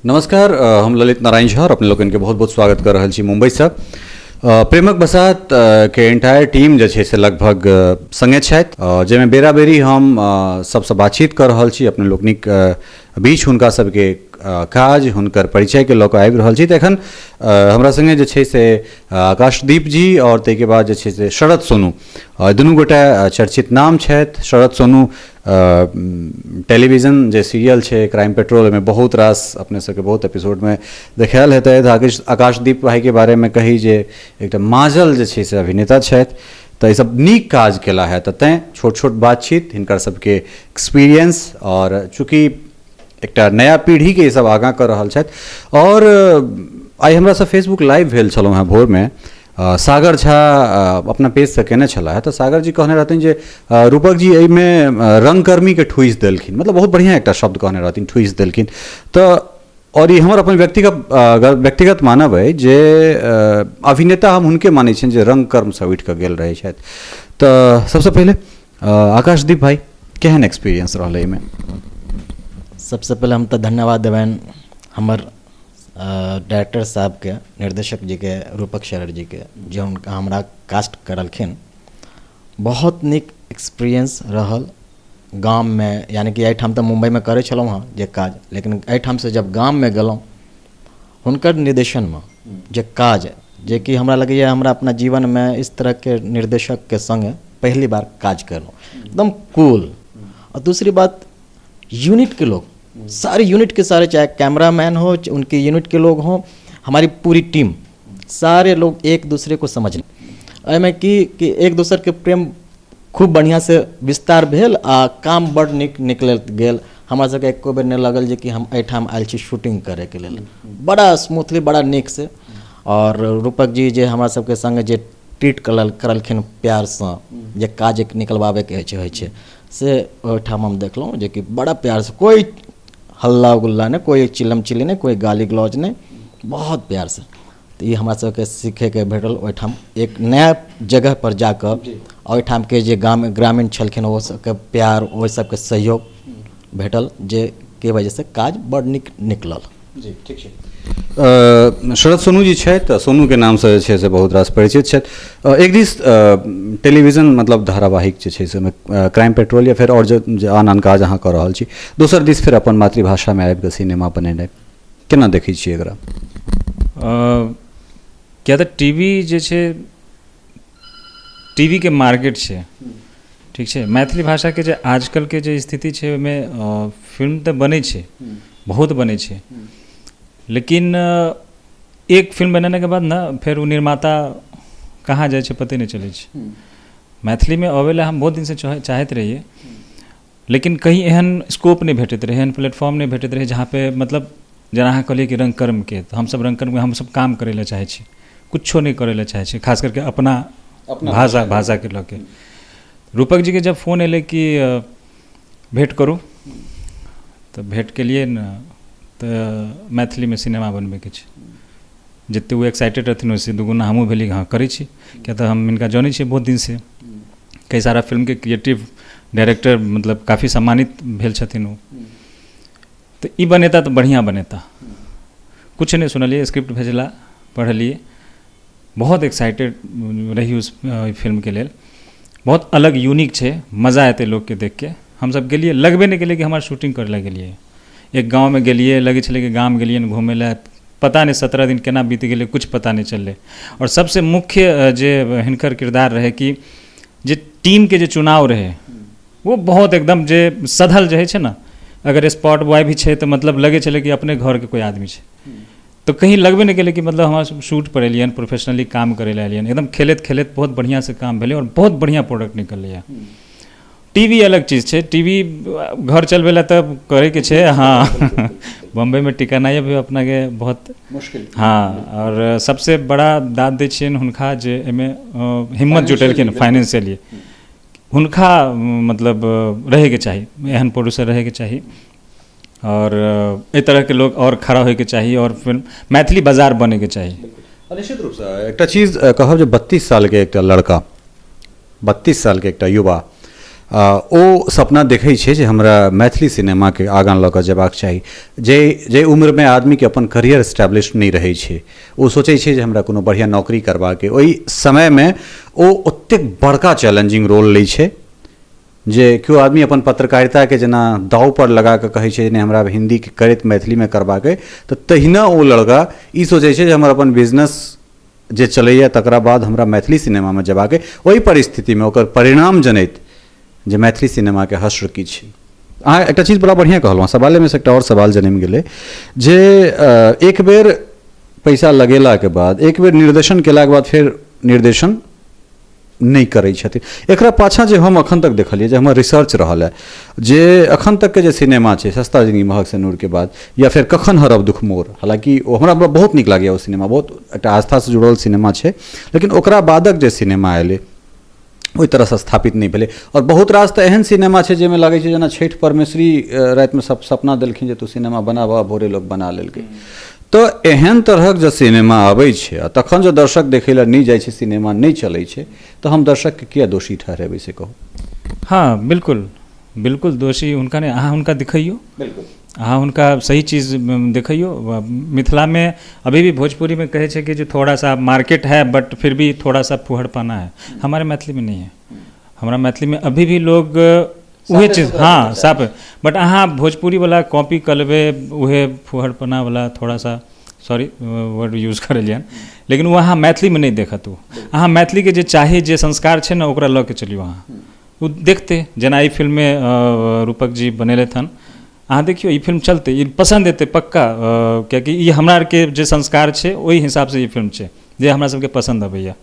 नमस्कार, हम ललित नारायण झा और अपने लोकनिके बहुत बहुत स्वागत कर रहल छी मुम्बईसँ। प्रेमक बसात के एंटायर टीम जे छै से लगभग संगे छथि, जाहिमे बेरा बेरी हम सबसँ बातचीत कर रहल छी, अपने लोकनिक बीच हुनका सबके काज, हुनकर परिचयके लऽ कऽ आबि रहल छी। तऽ एखन हमरा संगे जे छै से आकाशदीप जी और ताहिके बाद जे छै से शरद सोनू, दुनू गोटा चर्चित नाम छथि। शरद सोनू टेलीविजन जे सीरियल छै क्राइम पेट्रोल, ओहिमे बहुत रास अपने सबके बहुत एपिसोडमे देखायल हेतै। आकाशदीप भाइके बारेमे कही जे एकटा माजल जे छै से अभिनेता छथि, तऽ ईसब नीक काज केला है, तऽ तैँ छोट छोट बातचीत हिनकर सबके एक्सपीरियंस, और चूँकि एकटा नया पीढ़ीके ईसब आगाँ कऽ रहल छथि। और आइ हमरा सब फेसबुक लाइव भेल छलहुँ हेँ भोरमे, सागर झा अपना पेजसँ केने छलाह, तऽ सागर जी कहने रहथिन जे रूपक जी एहिमे रंगकर्मीके ठूसि देलखिन, मतलब बहुत बढ़िआँ एकटा शब्द कहने रहथिन, ठूसि देलखिन। तऽ और ई हमर अपन व्यक्तिगत मानब अइ जे अभिनेता हम हुनके मानै छियनि जे रंगकर्मसँ उठिकऽ गेल रहै छथि। तऽ सबसँ पहिले आकाशदीप भाइ, केहन एक्सपीरियंस रहलै एहिमे? सबसँ पहिले हम तऽ धन्यवाद देबनि हमर डायरेक्टर साहबके, निर्देशक जीके, रूपक शरण जीके, जे हुनका हमरा कास्ट करलखिन। बहुत नीक एक्सपीरियंस रहल गाममे, यानि कि एहिठाम तऽ मुम्बइमे करै छलहुँ हँ जे काज, लेकिन एहिठामसँ जब गाममे गेलहुँ हुनकर निर्देशनमे जे काज, जेकि हमरा लगैए हमरा अपना जीवनमे इस तरहके निर्देशकके सङ्गे पहली बार काज केलहुँ, एकदम कूल। आओर दूसरी बात यूनिटके लोग, सारे यूनिट के सारे, चाहे कैमरामैन हो, उनके यूनिट के लोग हों, हमारी पूरी टीम, सारे लोग एक दूसरे को समझ एहिमे की कि एक दोसरके प्रेम खूब बढ़िआँसँ विस्तार भेल आ काम बड्ड नीक निकलैत गेल। हमरा सबके एको बेर नहि लागल जे कि हम एहिठाम आयल छी शूटिंग करैके लेल, बड़ा स्मूथली, बड़ा नीकसँ। आओर रूपक जी जे हमरा सबके सङ्गे जे ट्रीट करलखिन प्यारसँ, जे काज एक निकलबाबैके होइ छै से ओहिठाम हम देखलहुँ जेकि बड़ा प्यारसँ, कोइ हल्ला गुल्ला नहि, कोइ चिलम चिल्ली नहि, कोइ गाली गलौज नहि, बहुत प्यारसँ। तऽ ई हमरा सबके सीखैके भेटल ओहिठाम एक नया जगहपर जाकऽ, ओहिठामके जे गाम ग्रामीण छलखिन ओ सबके प्यार, ओहि सबके सहयोग भेटल, जे के वजहसँ काज बड्ड नीक निकलल। जी ठीक छै। शरद सोनू जी छथि, तऽ सोनूके नामसँ जे छै से बहुत रास परिचित छथि। एक दिस टेलीविजन मतलब धारावाहिक जे छै से ओहिमे क्राइम पेट्रोल या फेर आओर जे आन आन काज अहाँ कऽ रहल छी, दोसर दिस फेर अपन मातृभाषामे आबि कऽ सिनेमा बनेनाइ, केना देखै छियै एकरा? किया तऽ टी वी जे छै, टी वी के मार्केट छै, ठीक छै। मैथिली भाषाके जे आजकलके जे स्थिति छै ओहिमे फिल्म तऽ बनै छै, बहुत बनै छै, लेकिन एक फिल्म बनेलाके बाद ने फेर ओ निर्माता कहाँ जाइ छै पते नहि चलै छै। मैथिलीमे अबै लए हम बहुत दिनसँ चाहैत रहियै, लेकिन कहीं एहन स्कोप नहि भेटैत रहै, एहन प्लेटफॉर्म नहि भेटैत रहै जहाँ पे मतलब जेना अहाँ कहलियै कि रङ्गकर्मके, तऽ हमसब रङ्गकर्मके हमसब काम करै लए चाहै छी, किछो नहि करै लए चाहै छी, खास करके अपना भाषाके लऽ के। रूपक जीके जब फोन एलै कि भेँट करू, तऽ भेँट केलियै ने, तऽ मैथिलीमे सिनेमा बनबैके छै। जतेक ओ एक्साइटेड रहथिन ओहिसँ दुगुना हमहूँ भेलियै, हँ करै छी, किएक तऽ हम हिनका जनै छियै बहुत दिनसँ, कई सारा फिल्मके क्रिएटिव डायरेक्टर, मतलब काफी सम्मानित भेल छथिन ओ, तऽ ई बनेता तऽ बढ़िआँ बनेता। किछु नहि सुनलियै, स्क्रिप्ट भेजला, पढ़लियै, बहुत एक्साइटेड रही उस फिल्मके लेल। बहुत अलग यूनिक छै, मजा एतै लोकके देखिके। हमसब गेलियै, लगबे नहि केलै कि हमरा शूटिंग करै लए गेलियै। एक गाँवमे गेलियै, लगै छलै कि गाम गेलियै घुमै लए, पता नहि 17 दिन केना बीत गेलै, किछु पता नहि चललै। आओर सबसँ मुख्य जे हिनकर किरदार रहै कि जे टीमके जे चुनाव रहै ओ बहुत एकदम जे सधल जे होइ छै ने, अगर स्पॉट बॉय भी छै तऽ मतलब लगै छलै कि अपने घरके कोइ आदमी छै, तऽ कहीं लगबे नहि केलै कि मतलब हमरा सब शूट पर एलियै हन, प्रोफेशनली काम करै लए एलियै हन। एकदम खेलैत खेलैत बहुत बढ़िआँसँ काम भेलै आओर बहुत बढ़िआँ प्रोडक्ट निकललै। टी वी अलग चीज छै, टी वी घर चलबै लए तऽ करैके छै। हँ, बम्बइमे टिकेनाइ भी अपनाके बहुत मुश्किल। हँ, आओर सबसँ बड़ा दाद दै छियनि हुनका जे एहिमे हिम्मत जुटेलखिन फाइनेंशियली, हुनका मतलब रहैके चाही, एहन प्रोड्यूसर रहैके चाही, आओर एहि तरहके लोक आओर खड़ा होइके चाही आओर फिल्म मैथिली बाजार बनैके चाही। निश्चित रूपसँ एकटा चीज कहब जे 32 सालके एकटा लड़का, 32 सालके एकटा युवा ओ सपना देखै छै जे हमरा मैथिली सिनेमाके आगाँ लऽ कऽ जेबाक चाही। जे जे उम्रमे आदमीके अपन करियर एस्टेब्लिश नहि रहै छै, ओ सोचै छै जे हमरा कोनो बढ़िआँ नौकरी करबाक अइ, ओहि समयमे ओ ओतेक बड़का चैलेंजिंग रोल लै छै जे केओ आदमी अपन पत्रकारिताके जेना दावपर लगा कऽ कहै छै जे नहि हमरा हिन्दीके करैत मैथिलीमे करबाक अइ, तऽ तहिना ओ लड़का ई सोचै छै जे हमर अपन बिजनेस जे चलैए तकरा बाद हमरा मैथिली सिनेमामे जेबाक अइ। ओहि परिस्थितिमे ओकर परिणाम जनैत जे मैथिली सिनेमाके हश्र की छै। अहाँ एकटा चीज बड़ा बढ़िआँ कहलहुँ, सवालेमे से एकटा आओर सवाल जनमि गेलै जे एक बेर पैसा लगेलाके बाद, एक बेर निर्देशन केलाके बाद फेर निर्देशन नहि करै छथिन। एकरा पाछाँ जे हम एखन तक देखलियै, जे हमर रिसर्च रहल हँ, जे एखन तकके जे सिनेमा छै सस्ता जिनगी महग सिनूरके बाद, या फेर कखन हरब दुख मोर, हालाँकि ओ हमरा बहुत नीक लागैए ओ सिनेमा, बहुत एकटा आस्थासँ जुड़ल सिनेमा छै, लेकिन ओकरा बादक जे सिनेमा एलै ओहि तरहसँ स्थापित नहि भेलै। आओर बहुत रास तऽ एहन सिनेमा छै जाहिमे लागै छै जेना छठि परमेश्वरी रातिमे सपना देलखिन जे तू सिनेमा बनाबह, भोरे लोक बना लेलकै। तऽ एहन तरहक जँ सिनेमा अबै छै आ तखन जँ दर्शक देखै लए नहि जाइ छै, सिनेमा नहि चलै छै, तऽ हम दर्शकके किया दोषी ठहरेबै से कहू? हँ बिल्कुल, बिल्कुल दोषी हुनका नहि, अहाँ हुनका देखैयौ, बिल्कुल अहाँ हुनका सही चीज देखैयौ। मिथिलामे अभी भी भोजपुरीमे कहै छै कि जे थोड़ा सा मार्केट है बट फिर भी थोड़ा सा फुहड़पना है, हमारे मैथिलीमे नहीं है। हमरा मैथिलीमे अभी भी लोग उहे चीज, हाँ साफ, बट अहाँ भोजपुरीवला कॉपी कऽ लेबै, उहे फुहड़पनावला थोड़ा सा, सॉरी वर्ड यूज करलियनि, लेकिन ओ अहाँ मैथिलीमे नहि देखत। ओ अहाँ मैथिलीके जे चाही, जे संस्कार छै ने, ओकरा लऽ के चलियौ, अहाँ ओ देखतै। जेना एहि फिल्ममे रूपक जी बनेलथि हन, अहाँ देखियौ ई फिल्म चलतै, ई पसन्द एतै पक्का, कियाकि ई हमरा आरके जे संस्कार छै ओहि हिसाबसँ ई फिल्म छै जे हमरा सबके पसन्द अबैया।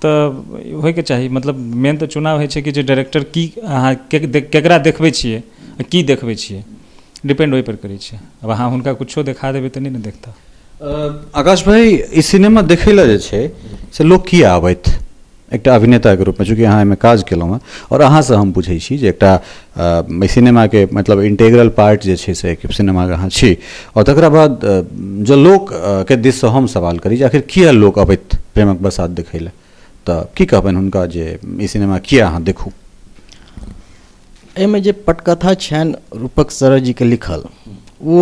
तऽ होइके चाही, मतलब मेन तऽ चुनाव होइ छै कि जे डायरेक्टर की अहाँ केकरा देखबै छियै आ की देखबै छियै, डिपेंड ओहिपर करै छै। आब अहाँ हुनका कुछो देखा देबै तऽ नहि ने देखता। आकाश भाई, ई सिनेमा देखै लए जे छै से लोक किया आबैत एकटा अभिनेताके रूपमे, चूँकि अहाँ एहिमे काज केलहुँ हँ आओर अहाँसँ हम बुझै छी जे एकटा एहि सिनेमाके मतलब इंटेग्रल पार्ट जे छै से सिनेमाके अहाँ छी, आओर तकरा बाद जँ लोकके दिससँ हम सवाल करी जे आखिर किया लोक अबैत प्रेमक बसात देखै लए, तऽ की कहबनि हुनका जे ई सिनेमा किया अहाँ देखू? एहिमे जे पटकथा छनि रूपक सर जीके लिखल, ओ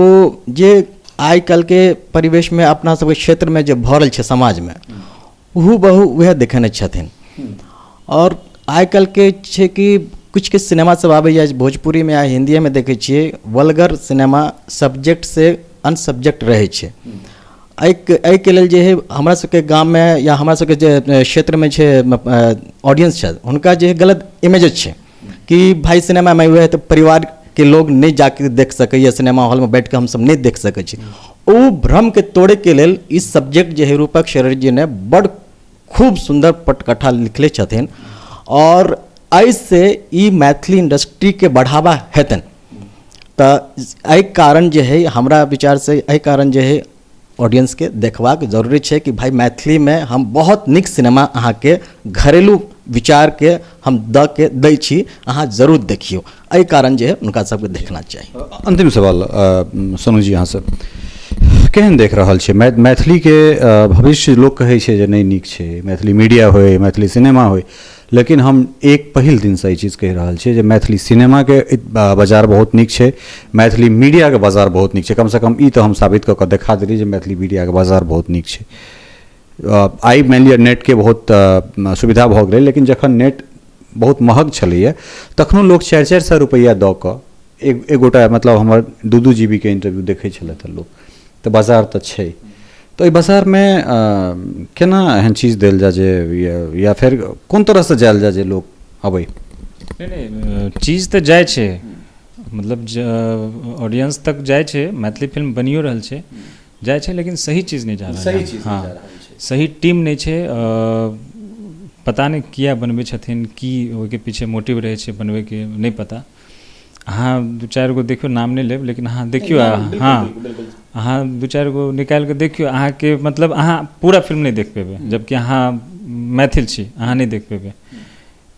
जे आइ काल्हिके परिवेशमे अपना सबके क्षेत्रमे जे भऽ रहल छै समाजमे, हू बहु वएह देखेने छथिन। आओर आइ काल्हिके छै कि किछु किछु सिनेमा सब आबैए भोजपुरीमे आ हिन्दीएमे देखै छियै, वल्गर सिनेमा सब्जेक्टसँ अनसब्जेक्ट रहै छै। एहिके लेल जे हइ हमरा सबके गाममे या हमरा सबके जे क्षेत्रमे छै ऑडियंस छथि, हुनका जे गलत इमेज छै कि भाइ सिनेमामे वएह तऽ परिवारके लोग नहि जाके देख सकैए, सिनेमा हॉलमे बैठिके हमसब नहि देख सकै छी। ओ भ्रमके तोड़ैके लेल ई सब्जेक्ट जे हइ रूपक शरण जी ने बड़ खूब सुन्दर पटकथा लिखले छथिन आओर एहिसँ ई मैथिली इंडस्ट्रीके बढ़ावा हेतनि। तऽ एहि कारण जे हइ हमरा विचारसँ एहि कारण जे हइ ऑडियंसके देखबाक जरूरी छै कि भाइ मैथिलीमे हम बहुत नीक सिनेमा अहाँके घरेलू विचारके हम दऽ के दै छी, अहाँ जरूर देखियौ। एहि कारण जे हइ हुनका सबके देखना चाही। अन्तिम सवाल सोनू जी अहाँसँ, केहन देख रहल छियै मैथिलीके भविष्य? लोक कहै छै जे नहि नीक छै, मैथिली मीडिया होइ, मैथिली सिनेमा होइ, लेकिन हम एक पहिल दिनसँ ई चीज कहि रहल छियै जे मैथिली सिनेमाके बाजार बहुत नीक छै, मैथिली मीडियाके बाजार बहुत नीक छै। कमसँ कम ई तऽ हम साबित कऽ कऽ देखा देलियै जे मैथिली मीडियाके बाजार बहुत नीक छै। आइ मानि लिअ नेटके बहुत सुविधा भऽ गेलै, लेकिन जखन नेट बहुत महग छलैए तखनो लोक 400-400 रुपैआ दऽ कऽ एक गोटा मतलब हमर 2-2 GB के इंटरव्यू देखै छलथि लोक। तऽ बाजार तऽ छै, तऽ ओहि बाजारमे केना एहन चीज देल जाय जे या फेर कोन तरहसँ जायल जाय जे लोक अबै? नहि नहि, चीज तऽ जाइ छै, मतलब ऑडियंस तक जाइ छै, मैथिली फिल्म बनियो रहल छै, जाइ छै, लेकिन सही चीज नहि जा रहल छै। हँ, सही टीम नहि छै, पता नहि किया बनबै छथिन, की ओहिके पीछे मोटिव रहै छै बनबैके, नहि पता। अहाँ 2-4 गो देखियौ, नाम नहि लेब, लेकिन अहाँ देखियौ, हँ अहाँ 2-4 गो निकालि कऽ देखियौ, अहाँके मतलब अहाँ पूरा फिल्म नहि देख पेबै, जबकि अहाँ मैथिल छी, अहाँ नहि देख पेबै,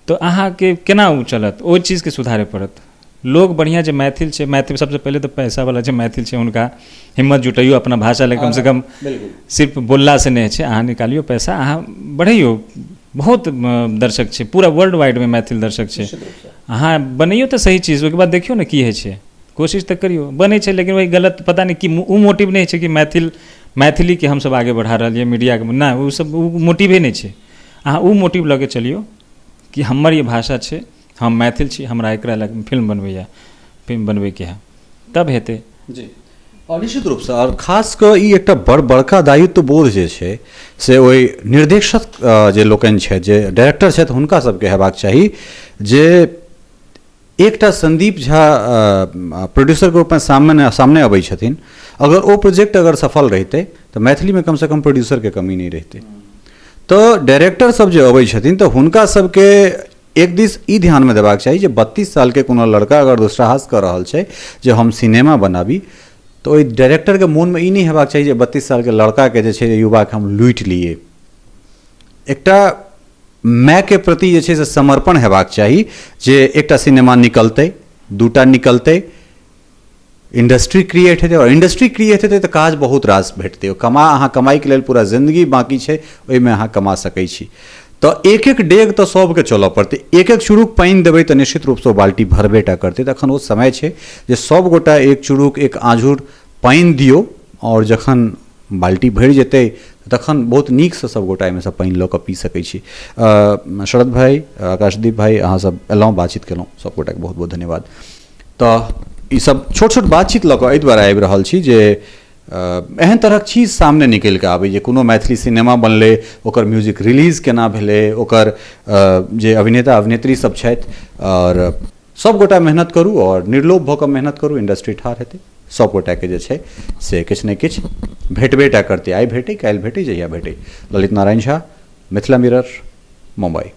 तऽ अहाँके केना ओ चलत? ओहि चीजके सुधारय पड़त। लोक बढ़िआँ जे मैथिल छै, मैथिल सबसँ पहिले तऽ पैसावला जे मैथिल छै हुनका हिम्मत जुटैयौ अपना भाषा लए, कमसँ कम सिर्फ बोललासँ नहि होइ छै, अहाँ निकालियौ पैसा, अहाँ बढ़ैयौ। बहुत दर्शक छै, पूरा वर्ल्ड वाइडमे मैथिल दर्शक छै, अहाँ बनैयौ तऽ सही चीज, ओहिके बाद देखियौ ने की होइ छै, कोशिश तऽ करियौ। बनै छै लेकिन वही गलत, पता नहि कि ओ मोटिव नहि छै कि मैथिलीके हमसब आगे बढ़ा रहलियै मीडियाके, नहि ओ सब ओ मोटिवे नहि छै। अहाँ ओ मोटिव लऽ के चलियौ कि हमर ई भाषा छै, हम मैथिल छी, हमरा एकरा लए फिल्म बनबैए, फिल्म बनबैके है, तब हेतै। जी, आओर निश्चित रूपसँ, आओर खास कऽ ई एकटा बड़ बड़का दायित्व बोध जे छै से ओहि निर्देशक जे लोकनि छथि, जे डायरेक्टर छथि, हुनका सबके हेबाक चाही जे एकटा संदीप झा प्रोड्यूसरके रूपमे सामने सामने अबै छथिन, अगर ओ प्रोजेक्ट अगर सफल रहितै तऽ मैथिलीमे कमसँ कम प्रोड्यूसरके कमी नहि रहितै। तऽ डायरेक्टर सब जे अबै छथिन तऽ हुनका सबके एक दिस ई ध्यानमे देबाक चाही जे 32 सालके कोनो लड़का अगर दुस्साहस कऽ रहल छै जे हम सिनेमा बनाबी, तऽ ओहि डायरेक्टरके मोनमे ई नहि हेबाक चाही जे 32 सालके लड़काके जे छै युवाके हम लूटि लिए। एकटा मायके प्रति जे छै से समर्पण हेबाक चाही जे एकटा सिनेमा निकलतै, दूटा निकलतै, इंडस्ट्री क्रिएट हेतै, आओर इंडस्ट्री क्रिएट हेतै तऽ काज बहुत रास भेटतै। ओ अहाँ कमाइके लेल पूरा जिन्दगी बाँकी छै, ओहिमे अहाँ कमा सकै छी। तऽ एक एक डेग तऽ सबके चलऽ पड़तै, एक एक चुरुक पानि देबै तऽ निश्चित रूपसँ ओ बाल्टी भरबे टा करतै। तऽ एखन ओ समय छै जे सब गोटा एक चुरुक एक आँझुर पानि दियौ, आओर जखन बाल्टी भरि जेतै तखन बहुत नीकसँ सब गोटा एहिमेसँ पानि लऽ कऽ पी सकै छी। शरद भाई, आकाशदीप भाई, अहाँ सब एलहुँ, बातचीत केलहुँ, सब गोटाके बहुत बहुत धन्यवाद। तऽ ई सब छोट छोट बातचीत लऽ कऽ एहि दुआरे आबि रहल छी जे एहन तरहक चीज सामने निकलि कऽ आबै जे कोनो मैथिली सिनेमा बनलै, ओकर म्यूजिक रिलीज केना भेलै, ओकर जे अभिनेता अभिनेत्री सब छथि, आओर सब गोटा मेहनत करू आओर निर्लोभ भऽ कऽ मेहनत करू, इंडस्ट्री ठाढ़ हेतै, सब गोटाके जे छै से किछु ने किछु भेटबे टा करतै, आइ भेटै काल्हि भेटै जहिया भेटै। ललित नारायण झा, मिथिला मिरर, मुम्बई।